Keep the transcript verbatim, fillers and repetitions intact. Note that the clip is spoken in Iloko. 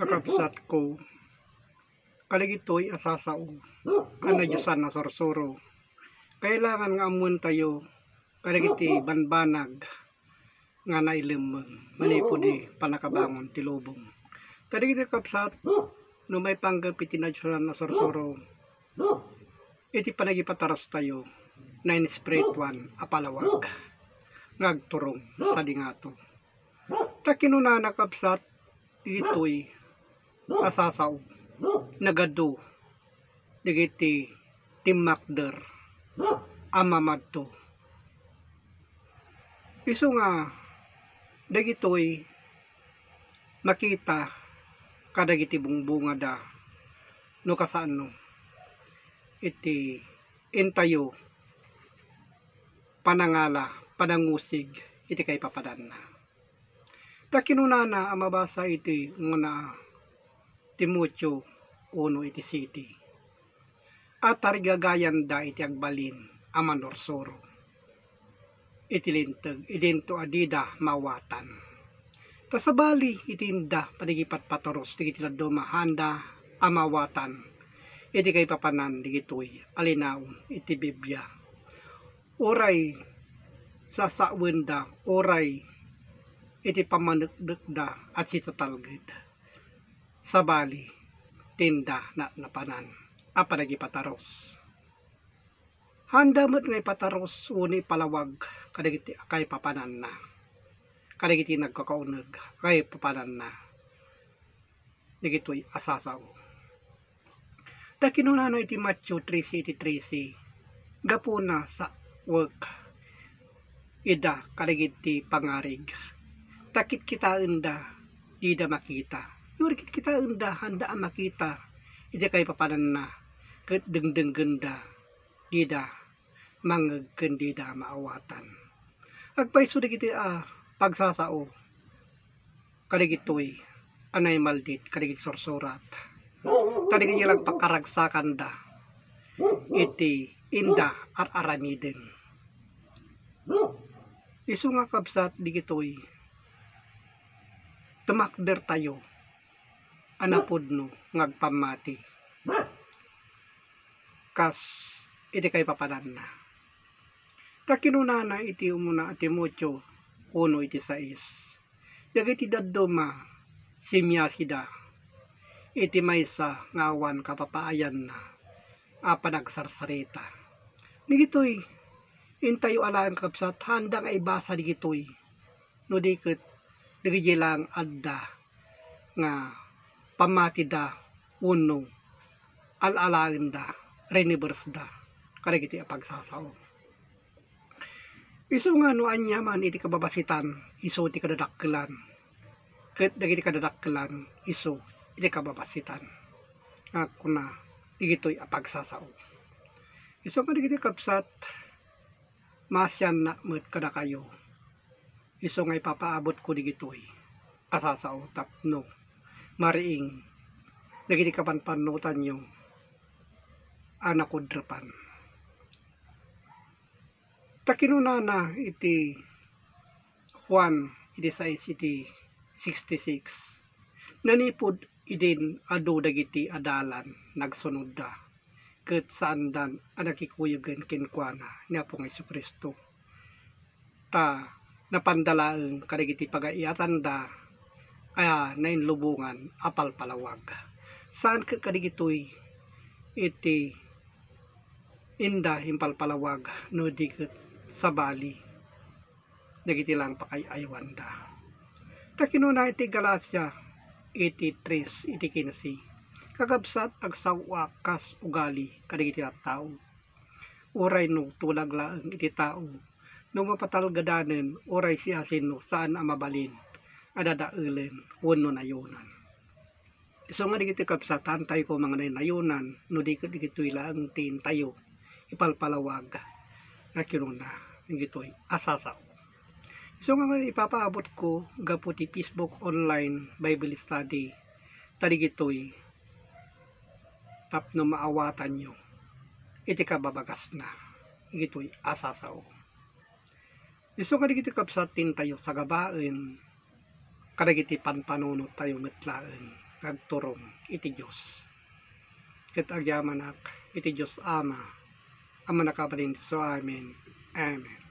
Kakabsatko, kadagitoy a sasao a nadiosan a sursuro. Kailangan nga ammoentayo kadagiti banbanag nga nailemmeng manipud ti pannakabangon ti lubong. Kadagiti kakabsat, no maipanggep iti nadiosan a sursuro, iti panagipatarustayo, nainespirituan a palawag nga agturong sadi ngato. Ta kinunana, kabsat, ditoy a sasao, nagadu dagiti timmakder a mamadto. Isu nga dagitoy makita kadagiti bungbungada no kasano iti intayo panangala, panangusig iti kaipapananna. Ta kinunana a mabasa iti umuna Timoteo uno iti siyete, a tarigagayanda iti agbalin a manursuro iti Linteg idinto a dida maawatan. Ta sabali iti inda panagipatpaturus dagiti dadduma a haanda a maawatan iti kaipapanan dagitoy a linaon iti Biblia, uray sasaoenda, uray iti pammaneknekda a sitatalged. Sabali, ti inda napanan a panagipatarus. Haanda met nga ipatarus wenno ipalawag kadagiti kaipapananna, kadagiti nagkakauneg kaipapananna dagitoy a sasao. Ta kinunana iti Mateo trese iti trese, gapuna saoek ida kadagiti pangarig, ta kitkitaenda dida makita. Uray kitkitaenda, haanda a makita iti kaipapananna, ket dengdengngenda dida mangngeg ken dida maawatan. Agpayso dagiti a pagsasao kadagitoy a naimaldit kadagiti sursurat, kadagiti nagpakaragsakanda iti inda ar-aramiden. Isu nga kabsat dagitoy, tumakdertayo a napudno nga agpammati kas iti kaipapananna. Ta kinunana iti umuna a Timoteo uno iti sais, dagiti dadduma, simiasida iti maysa nga awan kapapaayanna a panagsarsarita. Dagitoy, intayo alaen, kabsat, haanda nga ibasa dagitoy no di ket dagiti laeng adda nga pammatida wenno al-alaenda, rinibersda kadagiti a pagsasao. Isu nga no ania man iti kababasitan, isu ti kadadakkelan, ket dagiti kadadakkelan, isu iti kababasitan. Nga kuna, dagitoy a pagsasao. Isu nga dagiti kabsat, maasiannak met kadakayo. Isu nga ipapaabutko dagitoy a sasao tapno mariing dagiti kapanpannotanyo a nakudrepan. Ta kinunana iti Juan iti sais iti sixty-six, nanipud idin adu dagiti adalan nagsunodda, ket saandan a nakikuyegen kenkuana ni Apo nga Jesu-Cristo. Ta napanda laeng kadagiti pagayyatanda a nainlubongan a palpalawag. Saan ket kadagitoy iti inda impalpalawag no di ket sabali dagiti laeng pakaay-aywanda. Ta kinuna iti Galacia iti tres iti kinse, kakabsat, agsaoak kas ugali kadagiti tattao. Uray no tulag laeng iti tao, no mapatalgedanen, uray siasino, saan a mabalin a dadaelen wenno nayonan. Isu nga dagitoy kabsat, haantayo koma nga nayonan no di ket dagitoy laeng ti intayo ipalpalawag nga kinuna dagitoy a sasao. Isu nga ipapaabutko gapu ti Facebook online Bible study, ta dagitoy tapno maawatanyo iti kababagasna dagitoy a sasao. Isu nga dagiti kabsat ti intayo sagabaen kadagiti panpanunottayo met laeng nga agturong iti Dios. Ket agyamanak iti Dios Ama a mannakabalin isu amin. Amen.